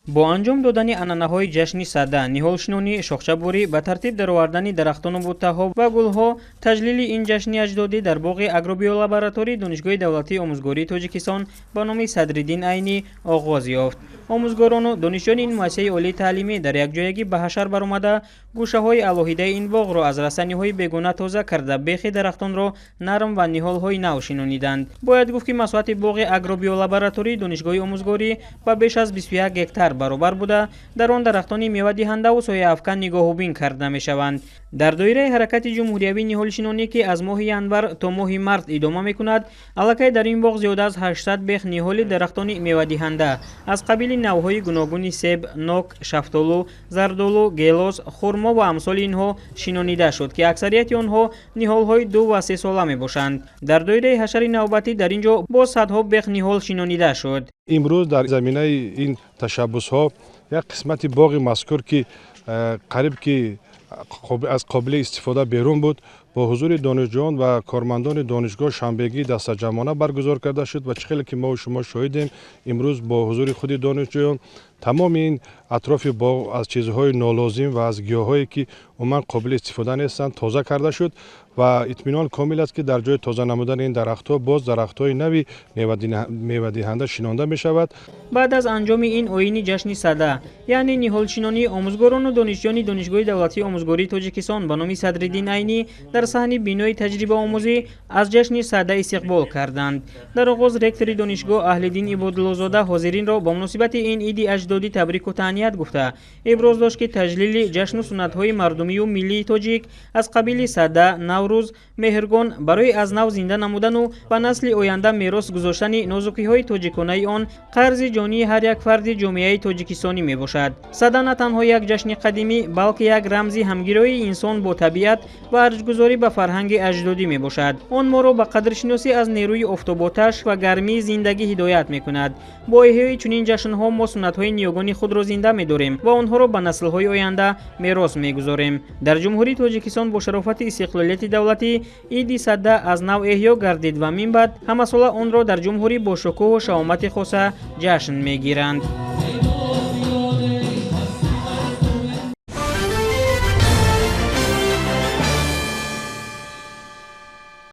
Бо анҷом додани анъанаҳои ҷашни Сада, ниҳолшинонӣ, шохчабурӣ, ба тартиб даровардани дарахтону буттаҳо ва гулҳо, таҷлили ин ҷашни аҷдодӣ дар боғи агробиолаборатории Донишгоҳи давлатии омӯзгории Тоҷикистон ба номи Садриддин Айнӣ оғоз ёфт. Омӯзгорону донишҷӯёни ин муассисаи олии таълимӣ дар якҷоягӣ ба ҳашар баромада, гӯшаҳои алоҳидаи ин боғро аз растаниҳои бегона тоза карда, бехи дарахтонро нарм ва ниҳолҳои нав шинониданд. Бояд гуфт, ки масоҳати боғи агробиолаборатории Донишгоҳи омӯзгорӣ ба беш аз 21 гектар баробар буда, дар он дарахтони мевадиҳандаву сояафкан нигоҳубин карда мешаванд. Дар доираи ҳаракати ҷумҳуриявии ниҳолшинонӣ, ки аз моҳи январ то моҳи март идома мекунад, аллакай дар ин боғ зиёда аз 800 бех ниҳоли дарахтони мевадиҳанда аз қабили навъҳои гуногуни себ, нок, шафтолу, зардолу, гелос, хурмо ва амсоли инҳо шинонида шуд, ки аксарияти онҳо ниҳолҳои 2 ва 3 сола мебошанд. Дар доираи ҳашари навбатӣ дар ин ҷо боз садҳо бех ниҳол шинонида шуд. Имрӯз дар заминаи ин ташаббусҳо як қисмати боғи мазкур, ки қариб ки аз қобили истифода берун буд, бо ҳузури донишҷӯён ва кормандони донишгоҳ шанбегии дастаҷамъона баргузор карда шуд ва чӣ хеле ки мо шумо шоҳидем, имрӯз бо ҳузури худи донишҷӯён тамоми ин атрофи боғ аз чизҳои нолозим ва аз гиёҳҳое, ки умуман қобили истифода нестанд, тоза карда шуд ва итминон комил аст, ки дар ҷои тоза намудани ин дарахтҳо боз дарахтҳои нави мевадиҳанда шинонда мешавад. Баъд аз анҷоми ин оини ҷашни Сада, яъне ниҳолшинонӣ, омӯзгорону донишҷӯёни Донишгоҳи давлатии омӯзгории Тоҷикистон ба номи Садриддин Айнӣ дар саҳни бинои таҷрибаомӯзӣ аз ҷашни Сада истиқбол карданд. Дар оғоз ректори донишгоҳ Аҳлиддин Ибодуллозода ҳозиринро бо муносибати ин иди аҷдодӣ табрику таҳният гуфта, иброз дошт, ки таҷлили ҷашну суннатҳои мардумию миллии тоҷик аз қабили Сада, Наврӯз, Меҳргон барои аз нав зинда намудану ба насли оянда мерос гузоштани нозукиҳои тоҷиконаи он қарзи ҷонии ҳар як фарди ҷомеаи тоҷикистонӣ мебошад. Сада на танҳо як ҷашни қадимӣ, балки як рамзи ҳамгироии инсон бо табиат ва арҷгузорӣ ба фарҳанги аҷдодӣ мебошад. Он моро ба қадршиносӣ аз нерӯи офтоботаш ва гармии зиндагӣ ҳидоят мекунад. Бо эҳёи чунин ҷашнҳо мо суннатҳои ниёгони худро зинда медорем ва онҳоро ба наслҳои оянда мерос мегузорем. Дар Ҷумҳурии Тоҷикистон бо шарофати истиқлолияти давлатӣ иди Сада аз нав эҳё гардид ва минбаъд ҳамасола онро дар ҷумҳурӣ бо шукӯҳу шаҳомати хоса ҷашн мегиранд.